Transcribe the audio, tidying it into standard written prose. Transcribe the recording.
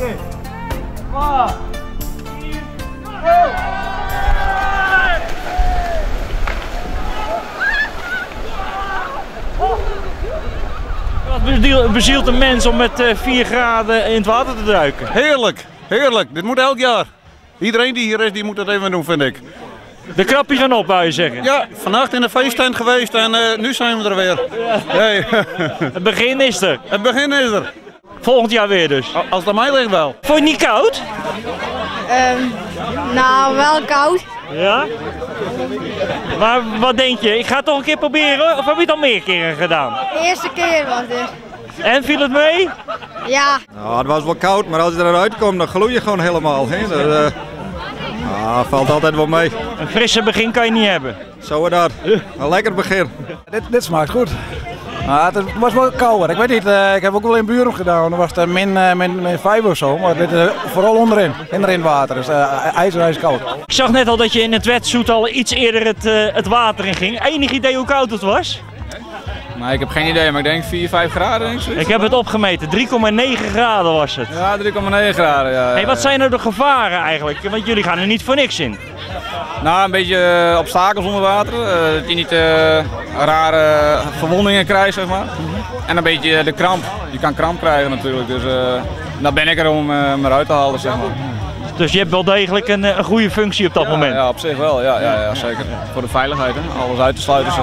Oké. 2, 1, go! Wat bezielt een mens om met 4 graden in het water te duiken? Heerlijk, heerlijk. Dit moet elk jaar. Iedereen die hier is, die moet dat even doen, vind ik. De krapjes gaan op, wou je zeggen? Ja, vannacht in de feesttent geweest en nu zijn we er weer. Ja. Hey. Het begin is er. Het begin is er. Volgend jaar weer dus. Als het aan mij ligt wel. Vond je het niet koud? Nou, wel koud. Ja? Maar wat denk je? Ik ga het toch een keer proberen, of heb je het al meer keren gedaan? De eerste keer was dit. En viel het mee? Ja. Nou, het was wel koud, maar als je eruit komt, dan gloei je gewoon helemaal. Hè? Dat valt altijd wel mee. Een frisse begin kan je niet hebben. Zo dat. Een lekker begin. Dit smaakt goed. Maar het was wel kouder. Ik weet niet, ik heb ook wel in Burum gedaan. Dan was het min 5 of zo. Maar dit vooral onderin. Onderin het water. Dus ijzer, ijskoud. Ik zag net al dat je in het wetsuit al iets eerder het water in ging. Enig idee hoe koud het was? Maar ik heb geen idee, maar ik denk 4, 5 graden. Denk ik, zoiets. Ik heb het opgemeten, 3,9 graden was het. Ja, 3,9 graden. Ja, Hey, wat zijn nou de gevaren eigenlijk? Want jullie gaan er niet voor niks in. Nou, een beetje obstakels onder water. Dat je niet rare verwondingen krijgt. En een beetje de kramp. Je kan kramp krijgen natuurlijk. Dus daar ben ik er om me eruit te halen. Dus je hebt wel degelijk een goede functie op dat Ja, moment? Ja, op zich wel. Ja, ja, ja, zeker. Voor de veiligheid, hè? Alles uit te sluiten.